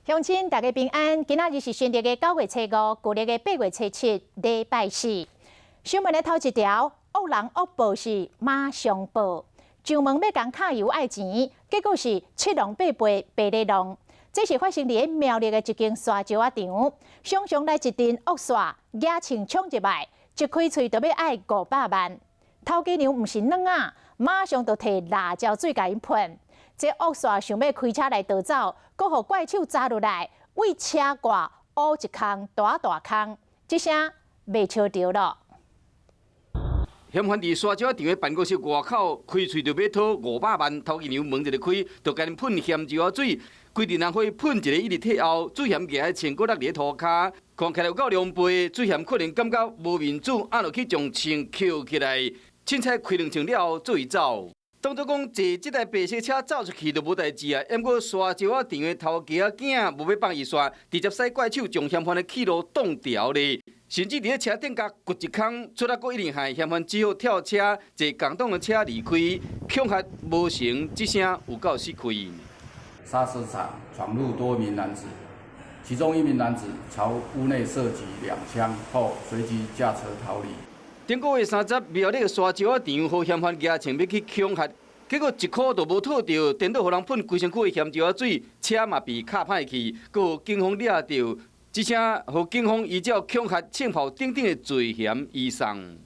鄉親大家平安，今仔日是新曆的9月初5，舊曆的8月初7，禮拜四。新聞的頭一條，惡人惡報是馬上報。上門欲共敲油愛錢，結果是七狼八輩白咧弄。這是發生佇咧苗栗的一間沙石仔場，常常來一陣惡煞，舉槍衝入來，一開喙就欲愛500萬。頭家娘毋是軟仔，馬上就提辣椒水共𪜶噴。這惡煞想欲開車來逃走，閣予怪手抓落來，對車蓋烏一空大大空，這聲袂笑著囉。嫌犯佇沙石仔場的辦公室外口開喙就欲討500萬，頭家娘門一个開，就共𪜶噴鹹椒仔水，規陣人伙噴一个一直退後，水嫌夾佇穿骨力佇咧塗跤，看起來有夠狼狽，水嫌可能感覺無面子，按落去將槍抾起來，凊彩開兩槍了後做伊走。當作講坐這台白色車走出去就無代誌啊，毋過沙石仔場的頭家仔囝無欲放伊煞，直接使怪手將嫌犯的去路擋牢咧，甚至佇咧車頂共掘一空，出來閣一連害嫌犯只好跳車坐共黨的車離開，恐嚇無成，這聲有夠死氣。砂石場闖入多名男子，其中一名男子朝屋內射擊兩槍後，隨即駕車逃離。頂個月30，苗栗的沙石仔場，予嫌犯舉槍欲去恐嚇，結果一箍都無討著，顛倒予人噴規身軀的鹹椒仔水，車嘛被敲歹去，閣予警方掠著，這聲予警方依照恐嚇、槍炮等等的罪嫌移送。